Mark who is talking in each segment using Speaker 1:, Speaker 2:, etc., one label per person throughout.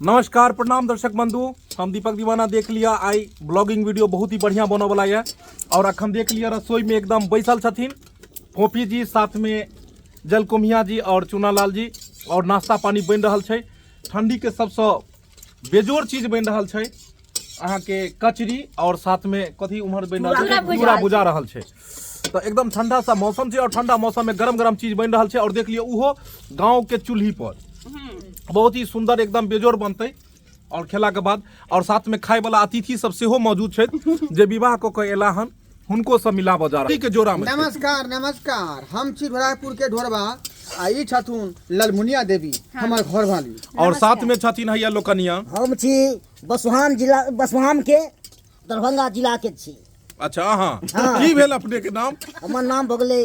Speaker 1: नमस्कार प्रणाम दर्शक बंधु, हम दीपक दीवाना। देख लिया आई ब्लॉगिंग वीडियो बहुत ही बढ़िया बने वाला है। और अखन देख लिया रसोई में एकदम बैसल छथिन फोफी जी, साथ में जलकुम्हिया जी और चुनालाल जी, और नाश्ता पानी बनि रहल छै। ठंडी के सबसे बेजोड़ चीज बनि रहल छै अहाँके कचरी, और साथ में कथी उम्हर बनि रहल छै?
Speaker 2: चूड़ा।
Speaker 1: चूड़ा भुजा रहल छै। तऽ एकदम ठंडा सा मौसम छै और ठंडा मौसम में गरम गरम चीज बनि रहल छै। और देख लियौ उहो गाँव के चूल्ही पर बहुत ही सुंदर एकदम बेजोड़ बनतै। और खेला के बाद और साथ में खाय वाला अतिथि सब सेहो मौजूद छथि जे विवाह कऽ के एला हन, हुनको सब मिलाबऽ जा रहल के जोड़ा में छै।
Speaker 3: नमस्कार नमस्कार, हम छी ढोरापुर के ढोरबा आ ई छथुन ललमुनिया देवी, हमर घर वाली।
Speaker 1: और साथ में छथिन हैया लोकनिया।
Speaker 4: हम छी बसुहाम जिला, बसुहाम के दरभंगा जिला के छी।
Speaker 1: अच्छा, अहाँ
Speaker 4: हाँ।
Speaker 1: की भेल अपने के नाम?
Speaker 4: हमर नाम भऽ गेलै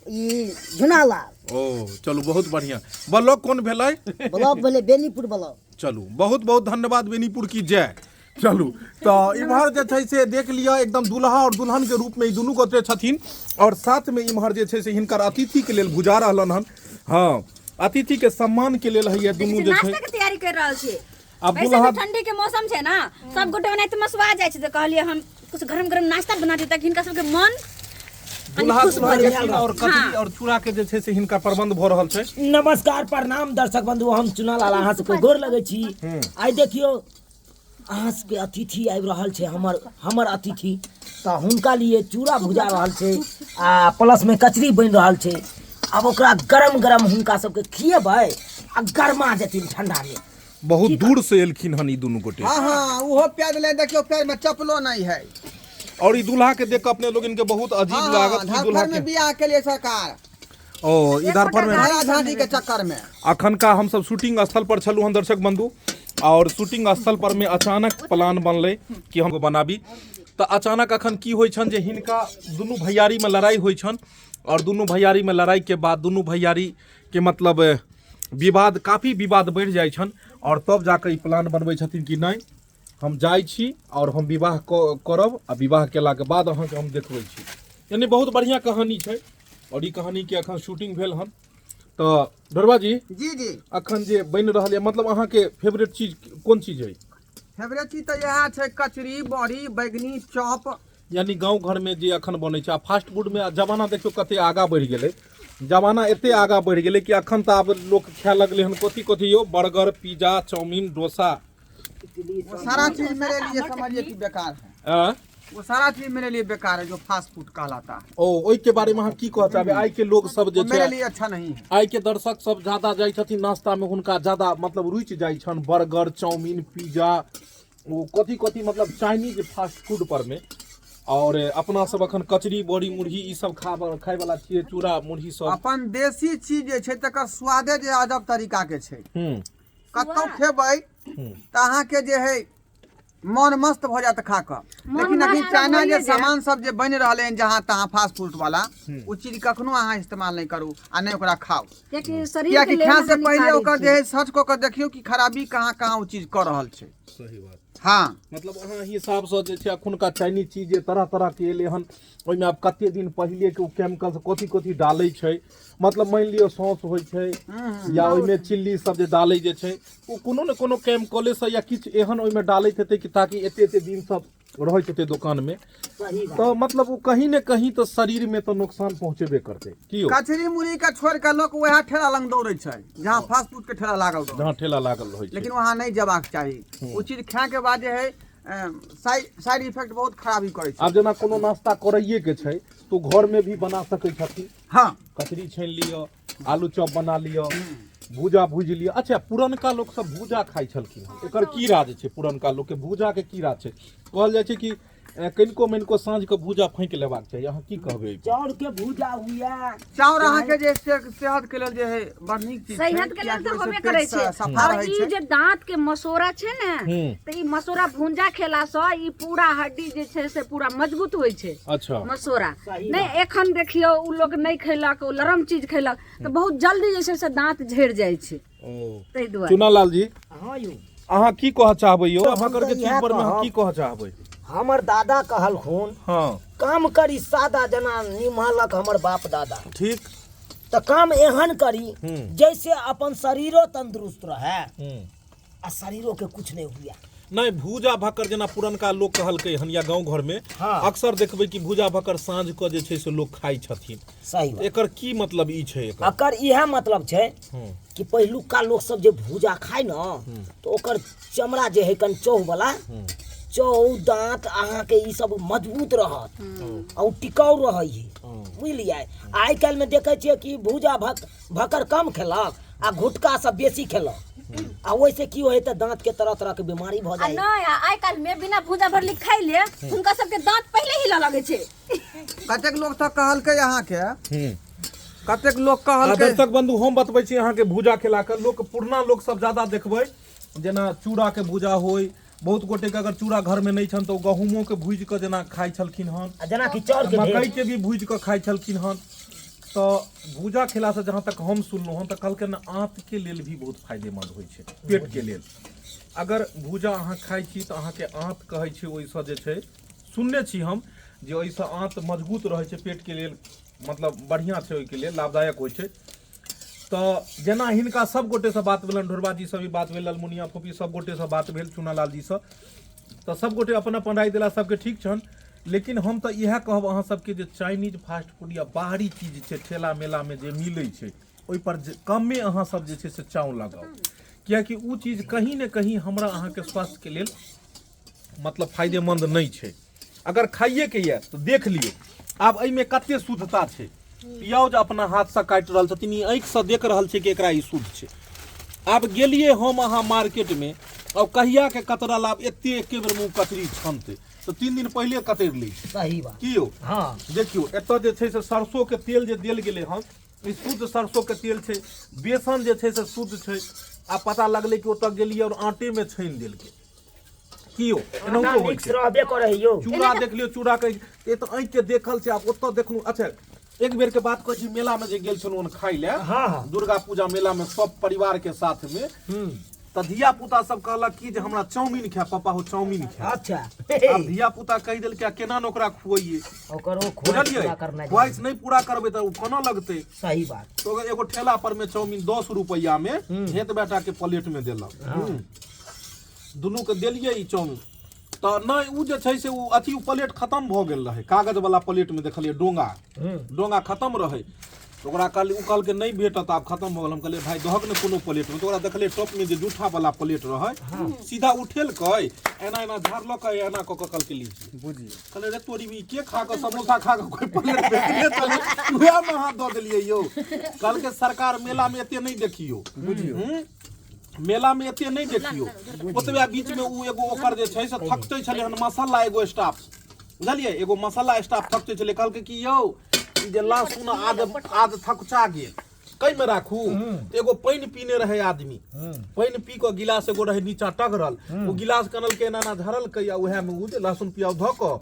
Speaker 4: ई झुनालाल।
Speaker 1: ओ चलू बहुत बढ़िया। ब्लॉक कोन भेलै?
Speaker 4: ब्लॉक भेलै बेनीपुर ब्लॉक।
Speaker 1: चलू बहुत बहुत धन्यवाद, बेनीपुर की जय। चलू तऽ इम्हर जे छै से देख लिअ एकदम दुल्हा और दुल्हन के रूप में ई दुनू गोटे छथिन, और साथ में इम्हर जे छै से हिनकर अतिथि के लेल भुजा रहलन हन। हाँ, अतिथि के सम्मान के लेल हैया दुनू जे छै
Speaker 2: नाश्ता के तैयारी कर रहल छी।
Speaker 1: आब
Speaker 2: वैसे
Speaker 1: दुल्हा
Speaker 2: भी ठंडी के मौसम छै ना, सब गोटे ओनाहिते मसुआ जाइ छै, तऽ कहलियै हम कुछ गरम गरम नाश्ता बना दी ताकि हिनका सबके मन कनि
Speaker 1: दुल्हा
Speaker 2: खुश भऽ
Speaker 1: दुल्हन
Speaker 2: जाय।
Speaker 1: छथिन और कचरी और चूड़ा के जे छै से हिनका प्रबंध भऽ रहल छै।
Speaker 5: नमस्कार प्रणाम दर्शक बंधु, हम चुनालाल अहाँ सबके गोर लगै छी। आइ देखियौ अहाँ सबके अतिथि आबि रहल छै, हमर अतिथि, तऽ हुनका लिए चूड़ा भुजा रहल छै आ प्लस में कचरी बनि रहल छै। आब ओकरा गरम गरम हुनका सबके खिएबै आ गरमा जेथिन ठंडा में।
Speaker 1: बहुत दूर से एलखिन हन ई दुनू गोटे।
Speaker 3: हाँ हाँ, उहो प्याज ले देखियो, पैर में चप्पलो नहीं है।
Speaker 1: और ई दूल्हा के देख के अपने लोग इनके बहुत अजीब
Speaker 3: हाँ,
Speaker 1: लागत कि दूल्हा
Speaker 3: धरफड़
Speaker 1: के
Speaker 3: में बियाह के लिए सरकार
Speaker 1: ओ इधर पर में
Speaker 3: धारा झांटी के चक्कर में।
Speaker 1: अखनका हम सब शूटिंग स्थल पर छलहुँ हन दर्शक बंधु, और शूटिंग स्थल पर में अचानक प्लान बनलै कि हम बनाबी। तऽ अचानक अखन की होइ छनि जे हिनका दुनू भैयारी में लड़ाई होइ छनि, और दुनू भैयारी में लड़ाई के बाद दुनू भैयारी के मतलब विवाद, काफ़ी विवाद बढ़ि जाइ छनि, और तब जाकऽ ई प्लान बनबै छथिन कि नहि हम जाइ छी और हम विवाह करब, आ विवाह केलाके बाद अहाँके हम देखबै छी। यानी बहुत बढ़िआँ कहानी छै और ई कहानीके अखन शूटिंग भेल हन। तऽ ढोरबा जी,
Speaker 3: जी जी,
Speaker 1: अखन जे बनि रहल यऽ, मतलब अहाँके फेवरेट चीज कोन चीज है?
Speaker 3: फेवरेट चीज तऽ इएह छै, कचरी, बड़ी, बैगनी, चॉप।
Speaker 1: यानी गाँव घरमे जे अखन बनै छै। आ फास्ट फूडमे जमाना देखियौ कते आगाँ बढ़ि गेलै, जमाना एते आगाँ बढ़ि गेलै कि अखन तऽ आब लोक खाए लगलै हन कथी कथी यौ, बर्गर, पिज्जा, चाउमीन, डोसा।
Speaker 3: वो सारा चीज मेरे लिए समझिए कि बेकार है।
Speaker 1: आँ?
Speaker 3: वो सारा चीज मेरे लिए बेकार है जो फास्ट फूड कहलाता है।
Speaker 1: ओ ओहिके बारेमे अहाँ की कहऽ चाहबै? आइ के लोग सब जे
Speaker 3: वो मेरे
Speaker 1: छै,
Speaker 3: लिए अच्छा नहीं है।
Speaker 1: आइ के दर्शक सब ज्यादा जाइ छथिन नाश्ता में, हुनका ज्यादा मतलब रुचि जाइ छनि बर्गर, चाउमीन, पिज्जा, ओ कथी कथी, मतलब चाइनीज फास्ट फूड पर में। और अपना सब अखन कचरी, बड़ी, मुरही ई सब खाय वाला छियै, चूड़ा मुरही सब।
Speaker 3: अपन देसी चीज जे छै तकर स्वादे जे अजब तरीका के छै। कतौ खेबै तऽ अहाँके जे है मन मस्त भऽ जायत खा कऽ। लेकिन अभी
Speaker 2: मस्त
Speaker 3: चाइना जे
Speaker 2: भइए जायत।
Speaker 3: सामान सब जे बनि रहलै हन जहाँ तहाँ फास्ट फूड वाला, ओ चीज कखनो अहाँ इस्तेमाल नहि करू आ नहि ओकरा खाउ,
Speaker 2: कियाकि शरीर के
Speaker 3: कियाकि
Speaker 2: लेल
Speaker 3: खाय से पहिले
Speaker 2: हानिकारक
Speaker 3: ओकर
Speaker 2: छै।
Speaker 3: जे है सर्च कऽ कऽ देखियौ कि खराबी कहाँ कहाँ ओ चीज कऽ रहल छै।
Speaker 1: सही बात।
Speaker 3: हाँ।
Speaker 1: मतलब अहाँ हिसाबसँ जे छै अखुनका चाइनीज चीज जे तरह तरह के एलै हन, ओहिमे आब कते दिन पहिले के ओ केमिकल कथी कथी डालै छै, मतलब मानि लिअ सॉस होइ छै या ओहिमे चिल्ली सब जे डालै जे छै, ओ कोनो ने कोनो केमिकलेसँ या किछु एहन ओहिमे डालैत हेतै कि ताकि एते एते दिन सब रहैत हेतै दोकानमे। तऽ मतलब ओ कहीं ने कहीं तऽ शरीरमे तऽ नुकसान पहुँचेबे करतै। की यौ?
Speaker 3: कचरी मुरही के छोड़ के लोक वएह ठेला लग दौड़ै छै जहाँ फास्ट फूड के ठेला लागल रहै,
Speaker 1: जहाँ ठेला लागल रहै छै।
Speaker 3: लेकिन वहाँ नहि जेबाक चाही। ओ चीज खाय के बाद जे है साइड इफेक्ट बहुत खराबी करै छै।
Speaker 1: आब जेना कोनो नाश्ता करैए के छै तो घर में भी बना सकै छथिन।
Speaker 3: हाँ।
Speaker 1: कचरी छानि लिअ, आलू चॉप बना लिअ, भूजा भूजि लिअ। अच्छा, पुरनका लोक सब भूजा खाइ छलखिन हन, एकर की राज छै? पुरनका लोक के भूजा के की राज छै? कहल जाइ छै कि कनिको मनिको साँझ के भूजा फैंक लेबाक चाही। अहाँ की कहबै एहि पर?
Speaker 5: चाउर के भूजा हुए।
Speaker 3: चाउर अहाँके जे सेहत के लेल जे है बड़ नीक चीज छै,
Speaker 2: सेहत के लेल
Speaker 3: कियाकि
Speaker 2: तऽ
Speaker 3: ओहिसँ
Speaker 2: होबे
Speaker 3: पेट
Speaker 2: करै छै।
Speaker 3: सफा
Speaker 2: और
Speaker 3: रहै
Speaker 2: ई
Speaker 3: छै।
Speaker 2: जे दांत के मसोरा छै ने, तऽ ई मसोरा भूंजा खेला सँ ई पूरा हड्डी जे छै से पूरा मजबूत होइ छै। मसोरा नहि एखन देखियौ ओ लोक नहि खैलक, ओ लरम चीज खैलक तऽ बहुत जल्दी जे छै से दांत झड़ि जाइ छै।
Speaker 1: ओ
Speaker 2: ताहि दुआरे।
Speaker 1: चुनालाल जी,
Speaker 5: हाँ यौ,
Speaker 1: अहाँ की कहऽ चाहबै यौ?
Speaker 5: हम
Speaker 1: अहाँ
Speaker 5: तऽ
Speaker 1: के चीज
Speaker 5: इएह
Speaker 1: पर मे अहाँ
Speaker 5: कहब।
Speaker 1: की कहऽ चाहबै?
Speaker 5: हमर दादा कहलखुन, काम करी सादा जना निमहलक हमर बाप दादा। तऽ काम एहन करी जैसे अपन शरीरो तंदुरुस्त रहे, आ शरीरो के कुछ नहि हुए।
Speaker 1: नहि, भूजा भक्कर जेना पुरनका लोक कहलकै हन या गाँव घर में अक्सर देखबै कि भूजा भक्कर साँझ कऽ जे छै से लोक खाइ छथिन।
Speaker 5: सही बात।
Speaker 1: एकर की मतलब ई छै एकर?
Speaker 5: एकर इएह मतलब छै कि पहिलुका लोक सब जे भूजा खाय न तऽ ओकर चमड़ा जे है कनि चौह वाला, चौह दाँत अहाँके ई सब मजबूत रहत आ ओ टिकाउ रहै है, बुझलियै? आइ काल्हिमे देखै छियै कि भूजा भकर कम खेलक आ घुटका सब बेसी खेलक, आ ओहिसँ की होइ तऽ दाँत के तरह तरह के बीमारी भऽ
Speaker 2: आ
Speaker 5: जाइ।
Speaker 2: नहि, आ आइ काल्हि मे बिना भूजा भरली खाइ ले हुनका सबके दाँत पहिले हिलऽ लगै छै।
Speaker 3: कतेक लोक तऽ कहलकै अहाँके, कतेक लोक
Speaker 1: आ
Speaker 3: कहलकै।
Speaker 1: दर्शक बंधु, हम बतबै छी अहाँके, भूजा खेला के लोक, पुरना लोक सब ज्यादा देखबै, जेना चूड़ा के भूजा होय, बहुत गोटे के अगर चूड़ा घर में नहीं छन तऽ ओ गहूमो के भूजि कऽ जेना खाइ छलखिन हन,
Speaker 5: आ जेनाकि चाउर के
Speaker 1: मकई
Speaker 5: ढेर
Speaker 1: के भी भूजि कऽ खाइ छलखिन हन। तऽ भूजा खेलासँ जहाँ तक हम सुनलहुँ हन तऽ कहलकै ने आंत के लेल भी बहुत फायदेमंद होइ छै, पेट के लेल। अगर भूजा अहाँ खाइ छी तऽ अहाँके आंत कहै छै ओहिसँ जे छै, सुनने छी हम जे ओहिसँ आंत मजबूत रहै छै, पेट के लेल मतलब बढ़िआँ छै, ओहिके लेल लाभदायक होइ छै। तऽ जेना हिनका सब गोटेसँ बात भेलनि, ढोरबा जी सँ भी बात भेल, ललमुनिया फोफी सब गोटेसँ बात भेल, चुनालाल जी सँ, तऽ सब गोटे अपन अपन राय देला, सबके ठीक छनि। लेकिन हम तऽ इएह कहब अहाँ सबके जे चाइनीज फास्ट फूड या बाहरी चीज छै, ठेला मेलामे जे मिलै छै, ओहिपर कमे अहाँ सब जे छै से चाँव लगाउ, किएकि ओ चीज कहीं ने कहीं हमरा अहाँके स्वास्थ्यके लेल मतलब फायदेमंद नहि छै। अगर खाइएके यऽ तऽ देख लियौ आब एहिमे कते शुद्धता छै। प्याज अपना हाथसँ काटि रहल छथिन, ई आँखिसँ देख रहल छै कि एकरा ई शुद्ध छै। आब गेलियै हम अहाँ मार्केटमे, अब कहियाके कतरल, आब एते एके बेर मुँह कचरी छनतै तऽ 3 दिन पहिले कतरि लै छै।
Speaker 5: सही बात।
Speaker 1: की यौ?
Speaker 5: हाँ।
Speaker 1: देखियौ एतऽ जे छै से सरसोके तेल जे देल गेलै हन, ई शुद्ध सरसोके तेल छै, बेसन जे छै से शुद्ध छै। आ पता लगलै कि ओतऽ गेलियै आओर आटेमे छानि देलकै। की यौ? एनाहितो होइ
Speaker 5: मिक्स
Speaker 1: छै।
Speaker 5: रहबे करै यौ।
Speaker 1: चूड़ा देख लियौ, चूड़ा के ए तऽ आँखि के देखल छै। आब ओतऽ देखलहुँ। अच्छा, एक बेर के बात कहै छी, मेला में जे गेल छलहुँ हन खाइ लए,
Speaker 5: हाँ।
Speaker 1: दुर्गा पूजा मेला में सब परिवार के साथ में, तऽ धिया पुता सब कहलक कि जे हमरा चाउमीन खाय पापा हो, चाउमीन खाय। आब धिया पुता कहि देलकै, आ केना ने ओकरा खुआइए?
Speaker 5: ओकर ओ ख्वाहिश
Speaker 1: बुझलियै?
Speaker 5: पूरा करनाइ।
Speaker 1: ख्वाहिश नहि पूरा करबै तऽ ओ कोना लगतै?
Speaker 5: सही बात।
Speaker 1: तऽ ओकर एगो ठेला पर में चाउमीन 10 रुपैआ में हेत बेटा के प्लेट में देलक, दुनू के देलियै ई चाउमीन। तऽ नहि, ओ जे छै से ओ अथी ओ प्लेट खतम भऽ गेल रहै, कागज वाला प्लेट में देखलियै डोंगा, डोंगा खतम रहै। तऽ ओकरा कहलियै, ओ कहलकै नहि भेटत, आब खतम भऽ गेल। हम कहलियै भाय दहक ने कोनो प्लेट में। तऽ ओकरा देखलियै टॉप में जे जूठा वाला प्लेट रहै, सीधा उठेलकै, एना एना झाड़लकै, एना कऽ कऽ कहलकै लीजिए।
Speaker 3: बुझियौ।
Speaker 1: कहलियै रे तोरी ई के खा कऽ समोसा खा कऽ कोइ प्लेट फेकने छलै, उएह मे अहाँ दऽ देलियै यौ। कहलकै सरकार मेला में एते नहि देखियौ,
Speaker 3: बुझियौ,
Speaker 1: मेला में एते नहि देखियौ। ओतबे बीच में ओ एगो ओकर जे छै से थकचै छलै हन मसाला एगो स्टाफ, बुझलियै? एगो मसाला स्टाफ थकचै छलै। कहलकै कि यौ ई जे लहसुन आद आद थकुचा गेल, कइमे राखू? तऽ एगो पानि पीने रहै आदमी, पानि पी कऽ गिलास एगो रहै नीचा टघरल, ओ गिलास कनलकै, एना एना झरलकै, आ उएह मे ओ जे लहसुन प्याज धऽ कऽ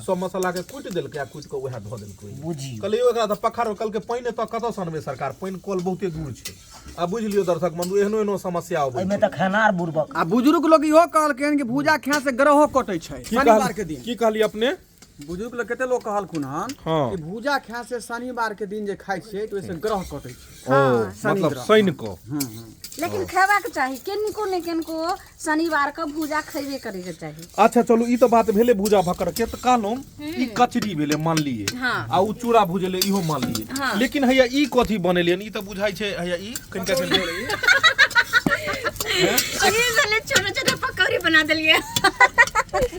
Speaker 1: सब मसाला के कुटि देलकै, आ कुटि कऽ उएह धऽ देलकै।
Speaker 5: बुझियौ।
Speaker 1: कहलियै यौ एकरा तऽ पखार। कहलकै पानि एतऽ कतऽसँ अनबै सरकार, पानि कल बहुते दूर छै। आ बुझि लियौ दर्शक बंधु, एहनो एहनो समस्या अबै
Speaker 5: एहिमे
Speaker 1: छै।
Speaker 5: तऽ खेनार बुड़बक।
Speaker 3: आ बुजुर्ग लोग इहो कहलखिन कि भूजा खाय से ग्रहो कटै छै
Speaker 1: की
Speaker 3: शनिवार के दिन।
Speaker 1: की कहलियै अपने?
Speaker 3: बुजुर्ग लोग कते लोग कहलखुन हन
Speaker 1: हाँ।
Speaker 3: कि भूजा खाय से शनिवार के दिन जे खाइ छियै तऽ ओहिसे ग्रह कटै छै।
Speaker 1: ओ
Speaker 3: शनि
Speaker 1: मतलब
Speaker 3: ग्रह।
Speaker 1: शनि कऽ।
Speaker 2: लेकिन खेबाक चाही, किनको ने किनको शनिवार के भूजा खेबे करे के चाही।
Speaker 1: अच्छा चलू, ई तऽ बात भेलै भूजा भकर के। तऽ कहलहुँ ई कचरी भेलै मानलियै,
Speaker 2: हाँ।
Speaker 1: आ उ चूड़ा भुजलै इहो मानलियै,
Speaker 2: हाँ।
Speaker 1: लेकिन हैया ई कथी बनेलियै? ई तऽ बुझाइ छै हैया ई कनिका कनिका
Speaker 2: ई भेलै छोटा छोटा पकौड़ी बना देलियै।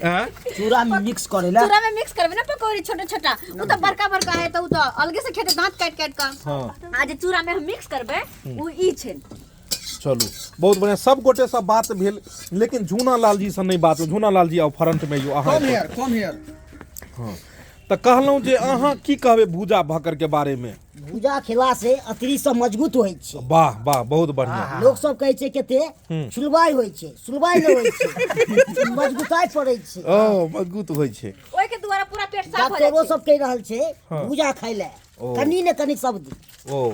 Speaker 1: हैं?
Speaker 5: चूड़ा में मिक्स करे ला।
Speaker 2: चूड़ा में मिक्स करबै ना पकौड़ी छोटा छोटा, उ तऽ बड़का बड़का है तऽ उ तऽ अलगे से खेतै दांत काटि काटि कऽ।
Speaker 1: हाँ।
Speaker 2: आ जे चूड़ा में हम मिक्स करबै उ ई छै।
Speaker 1: चलू बहुत बढ़िया, सब गोटे से बात भेल, लेकिन झूना लाल जी से नहीं बात भेल। झूना लाल जी आउ फ्रंट में यौ अहाँ।
Speaker 3: कम here, come here.
Speaker 1: हाँ, तऽ कहलहुँ जे अहाँ की कहबै भूजा भकर के बारे में?
Speaker 4: भूजा खेला से अतरी सब मजबूत होइ छै।
Speaker 1: वाह वाह, बहुत बढ़िया।
Speaker 4: लोक सब कहै छै कते सुलबाइ होइ छै, सुलबाइ नहि होइ छै, मजबूताइ पड़ै छै।
Speaker 1: ओ मजबूत होइ छै।
Speaker 2: ओहि के द्वारा पूरा पेट साफ हो जाइ
Speaker 4: डॉक्टरो
Speaker 2: छै।
Speaker 4: सब कहि रहल छै
Speaker 1: हाँ।
Speaker 4: भूजा खाइ लए,
Speaker 1: ओ।
Speaker 4: कनि ने कनि सब दिन।
Speaker 1: ओ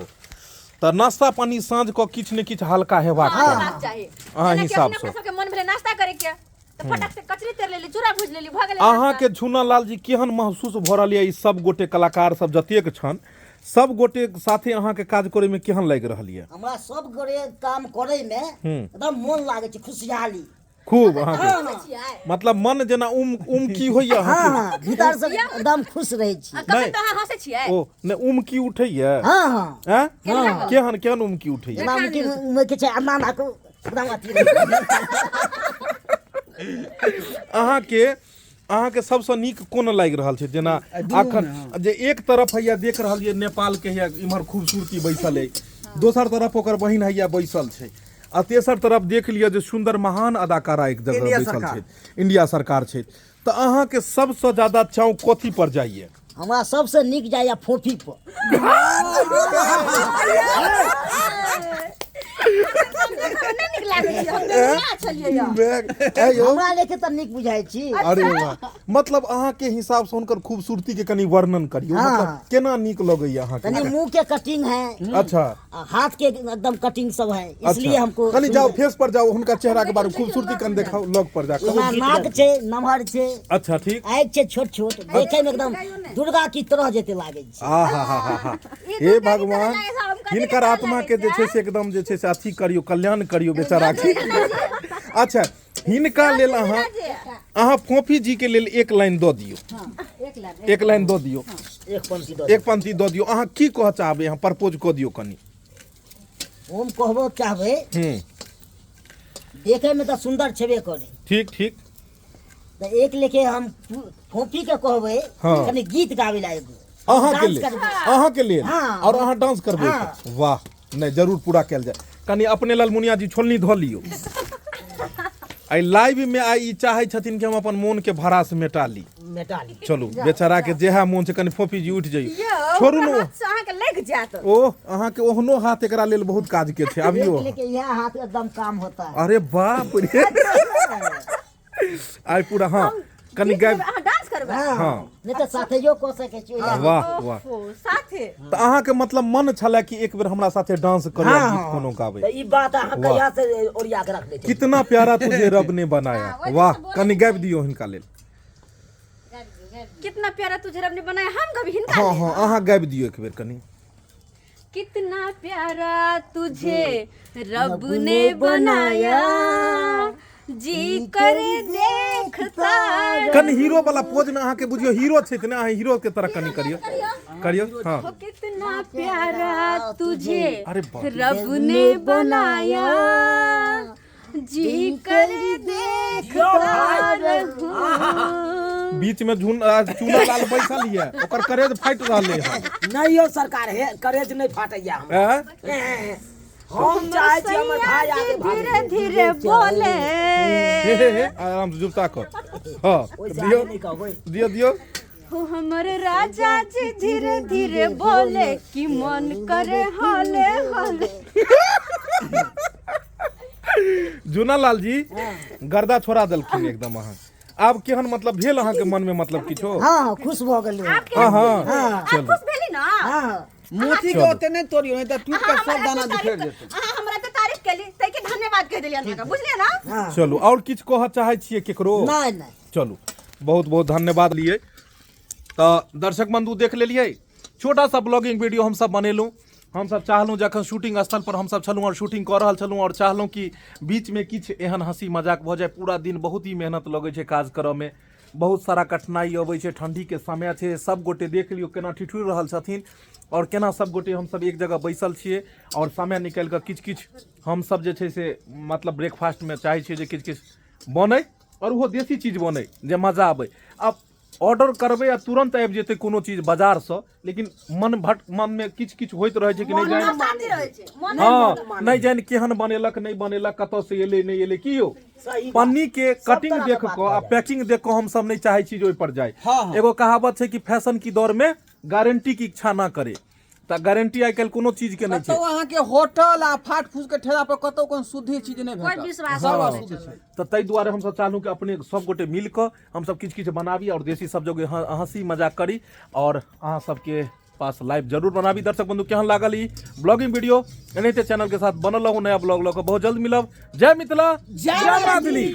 Speaker 1: तऽ नाश्ता पानी साँझ कऽ किछु ने किछु हल्का हेबाक
Speaker 2: हाँ,
Speaker 1: चाही।
Speaker 2: हेबाक चाही।
Speaker 1: अहाँ
Speaker 2: जेनाकि
Speaker 1: हिसाब
Speaker 2: अपने
Speaker 1: सँ।
Speaker 2: अपना सबके मन भेलै नाश्ता करे के तऽ फटक से कचरी तर लेली, चूड़ा भूज लेली, भऽ गेलै
Speaker 1: अहाँके
Speaker 2: नाश्ता।
Speaker 1: झूना लाल जी केहन महसूस भऽ रहल यऽ? ई सब गोटे कलाकार सब जतेक छन सब गोटे साथे अहाँके काज करैमे केहन लागि रहल यऽ?
Speaker 4: हमरा सब गोटे काम करैमे एकदम मोन लागै छै, खुशहाली
Speaker 1: खूब अहाँके, मतलब मन जेना उम उमकी होइया
Speaker 4: अहाँके? हाँ, भीतर से एकदम खुश रहै छी।
Speaker 2: कखन तऽ अहाँ हँसै छियै?
Speaker 1: ओ नहि, उमकी उठैया?
Speaker 4: हाँ हाँ।
Speaker 1: आँय? केहन केहन उमकी उठैया?
Speaker 4: जेना उमकी उमकी छै, अन्ना अन्ना को एकदम अथी रहै छै।
Speaker 1: अहाँके सबसँ नीक कोन लागि रहल छै? जेना अखन जे एक तरफ हैया देख रहल छियै नेपाल के हैया इम्हर खूबसूरती बैसल अइ, दोसर तरफ ओकर बहिन हैया बैसल छै, आ तेसर तरफ देख लिअ जे सुंदर महान अदाकारा एक जगह
Speaker 3: इंडिया
Speaker 1: बैसल
Speaker 3: सरकार।
Speaker 1: छथि, इंडिया सरकार छथि। तऽ अहाँके सबसँ ज्यादा चाव कथी पर जाइए?
Speaker 4: हमरा सबसँ नीक जाइए फोफी पर।
Speaker 2: नहि नीक लागै छै, हम बेगूसराय छलियै यऽ।
Speaker 1: ऐ यौ,
Speaker 4: हमरा लेखे तऽ नीक बुझाइ छी।
Speaker 1: अरे वाह, मतलब अहाँके हिसाब से हुनकर खूबसूरती के कनि वर्णन करियौ।
Speaker 4: हाँ।
Speaker 1: मतलब केना नीक लगैया अहाँके?
Speaker 4: कनि मुंह के कटिंग है।
Speaker 1: अच्छा।
Speaker 4: आ हाथ के एकदम कटिंग सब है, इसलिए
Speaker 1: अच्छा।
Speaker 4: हमको
Speaker 1: कनि जाओ फेस पर जाओ, हुनका चेहरा के बारे में खूबसूरती कनि देखाओ लग पर जाकर।
Speaker 4: ओना नाक छै, नमहर छै।
Speaker 1: अच्छा ठीक।
Speaker 4: आँखि छै छोट छोट, देखे में एकदम दुर्गा की तरह जेते लागे छै।
Speaker 1: आ हा हा हा हा,
Speaker 2: ई
Speaker 1: हे
Speaker 2: दुर्गा की तरह
Speaker 1: भगवान,
Speaker 2: लागै छै, हम कथी के
Speaker 1: हिनकर
Speaker 2: तरह
Speaker 1: आत्मा
Speaker 2: लागै
Speaker 1: के जे छै से एकदम जे छै से अथी करियौ, कल्याण करियौ बेचारा के। अच्छा, हिनका लेल अहाँ फोफी जी के लेल एक लाइन दऽ दियौ। एक लाइन दऽ दियौ।
Speaker 5: एक पंक्ति दऽ।
Speaker 1: एक पंक्ति दऽ दियौ। अहाँ की कहऽ चाहबै? अहाँ प्रपोज कऽ दियौ कनि।
Speaker 4: हम कहबो चाहबै, देखे में तऽ सुंदर छेबे करे।
Speaker 1: ठीक ठीक।
Speaker 4: तऽ एक लेखे हम फोफी के कहबै
Speaker 1: हाँ।
Speaker 4: कनि गीत गाबै ला एगो।
Speaker 1: अहाँ के
Speaker 4: डांस
Speaker 1: लेल?
Speaker 4: करबै।
Speaker 1: अहाँ के लेल?
Speaker 4: हाँ।
Speaker 1: और अहाँ डांस करबै?
Speaker 4: हाँ।
Speaker 1: वाह, नहि जरूर पूरा कयल जाय। कनि अपने ललमुनिया जी छोलनी धऽ लियौ। आइ लाइव में आइ ई चाहै छथिन कि हम अपन मोन के भड़ास मेटा ली।
Speaker 5: मेटा ली।
Speaker 1: चलू, बेचारा के जेहा मोन छै। कनि फोफी जी उठि जइयौ।
Speaker 2: यौ,
Speaker 1: छोड़ू
Speaker 2: ओकरा
Speaker 1: ने।
Speaker 2: हाथ से अहाँके लागि जायत।
Speaker 1: ओ अहाँके ओहनो हाथ एकरा लेल बहुत काज के छै। अबियौ।
Speaker 4: एक लेके यह हाथ एकदम काम होता है।
Speaker 1: अरे बाप रे, आइ पूरा। हाँ, कनि गाबि।
Speaker 2: अहाँ डांस करबै?
Speaker 4: हाँ।
Speaker 1: हाँ।
Speaker 4: नहि तऽ साथेयो कऽ सकै छी।
Speaker 1: वाह वाह।
Speaker 2: ओहो, साथे
Speaker 1: तऽ अहाँके मतलब मन छलै कि एक बेर हमरा साथे डांस करी आ गीत कोनो गाबै?
Speaker 5: तऽ ई बात अहाँ
Speaker 1: वाह।
Speaker 5: कहिया से ओरिया के रखने छी?
Speaker 1: कितना प्यारा तुझे रब ने बनाया। वाह, कनि गाबि दियौ हिनका लेल।
Speaker 2: कितना प्यारा तुझे रब ने बनाया, हम कभी हिनका
Speaker 1: हाँ
Speaker 2: लेल?
Speaker 1: हाँ, अहाँ गाबि दियौ एक बेर कनि।
Speaker 2: कितना प्यारा तुझे रब ने बनाया, जी कर देखता।
Speaker 1: कनि हीरो वाला पोज में अहाँके बुझियौ हीरो छथि ने, अहाँ हीरो के तरह कनि करियौ, करियौ। हाँ।
Speaker 2: हो कितना प्यारा तुझे
Speaker 1: अरे बाप।
Speaker 2: रब ने बनाया, जी कर देखता रहूं।
Speaker 1: बीच में झुन चूना लाल बैसल ये, ओकर करेज फाटि रहलै हन।
Speaker 5: नहीं यौ सरकार, हे करेज नहीं फाटैया हमरा।
Speaker 1: ऐं?
Speaker 5: हम चाहै छी हमर भाई आगे भागे।
Speaker 2: धीरे धीरे बोले।
Speaker 1: हे हे हे, आराम से जुगता कर। हाँ।
Speaker 5: ओहिसँ
Speaker 1: दियौ।
Speaker 5: आगे नहीं कहबै।
Speaker 1: दियौ दियौ।
Speaker 2: हो हमर राजा जी धीरे धीरे बोले कि मन करे हले हले।
Speaker 1: जूना लाल जी गर्दा छोड़ा देलखिन एकदम। अहाँ आब केहन मतलब भेल अहाँके मन में, मतलब किछो?
Speaker 4: हाँ, खुश भऽ गेलियै।
Speaker 1: हाँ हाँ।
Speaker 2: आप
Speaker 1: चलू।
Speaker 2: खुश भेली ना?
Speaker 4: हाँ।
Speaker 3: मोती के ओते नहि तोड़ियौ, नहीं तऽ टूटि कऽ सब दाना बिखरि जेतै।
Speaker 2: अहाँ हमरा तऽ तारीफ केली, ताहि के धन्यवाद कहि देलियै अहाँके, बुझलियै ना?
Speaker 4: हाँ।
Speaker 1: चलू, और किछु कहऽ चाहै छियै केकरो?
Speaker 4: नहि नहि।
Speaker 1: चलू, बहुत बहुत धन्यवाद लिए। तऽ दर्शक बंधु, देख लेलियै छोटा सा ब्लॉगिंग वीडियो हमसब बनेलहुँ। हमसब चाहलहुँ, जखन शूटिंग स्थल पर हमसब छलहुँ आओर शूटिंग कऽ रहल छलहुँ, आओर चाहलहुँ कि बीचमे किछु एहन हँसी मजाक भऽ जाय। पूरा दिन बहुत ही मेहनत लगै छै काज करऽमे, बहुत सारा कठिनाइ अबै छै। ठण्डीके समय छै, सब गोटे देख लियौ केना ठिठुरि रहल छथिन आओर केना सब गोटे हमसब एक जगह बैसल छियै, आओर समय निकालि कऽ किछु किछु हमसब जे छै से मतलब ब्रेकफास्टमे चाहै छियै जे किछु किछु बनै, आओर ओहो देसी चीज बनै जे मजा आबै। आब ऑर्डर करबै आ तुरन्त आबि जेतै कोनो चीज बाजारसँ, लेकिन मन भट मनमे किछु किछु होइत रहै छै कि नहि जानि।
Speaker 2: शांति रहै छै मन।
Speaker 1: हँ, नहि जानि केहन बनेलक, नहि बनेलक, कतऽसँ एलै, नहि एलै। की यौ,
Speaker 5: सही बात।
Speaker 1: पन्नी के कटिंग
Speaker 5: तरहके
Speaker 1: देख
Speaker 5: बात
Speaker 1: कऽ आ
Speaker 5: भऽ
Speaker 1: पैकिंग देख कऽ हमसब नहि चाहै छी जे ओहिपर जाय।
Speaker 3: हाँ, हाँ।
Speaker 1: एगो कहावत छै कि फैशन की दौड़ में गारंटी की इच्छा ना करे, तऽ गारंटी आइ काल्हि कोनो चीज के नहि छै।
Speaker 3: कतौ अहाँके होटल आ फाट फूस के ठेला पर कतौ कोनो शुद्धि चीज नहि
Speaker 2: कोइ
Speaker 3: भेटत।
Speaker 2: विश्वास
Speaker 3: सब
Speaker 2: नहि।
Speaker 3: अशुद्ध छै।
Speaker 1: तऽ ताहि दुआरे हमसब चाहलहुँ कि अपने सब गोटे मिल कऽ हमसब किछु किछु बनाबी आओर देसी सब जगह हँसी मजाक करी आओर अहाँ सबके पास लाइव जरूर बनाबी। दर्शक बंधु, केहन लागल ई ब्लॉगिंग वीडियो? एनाहिते चैनल के साथ बनल रहू। नया ब्लॉग लऽ कऽ बहुत जल्द मिलब। जय मिथिला, जय मैथिली।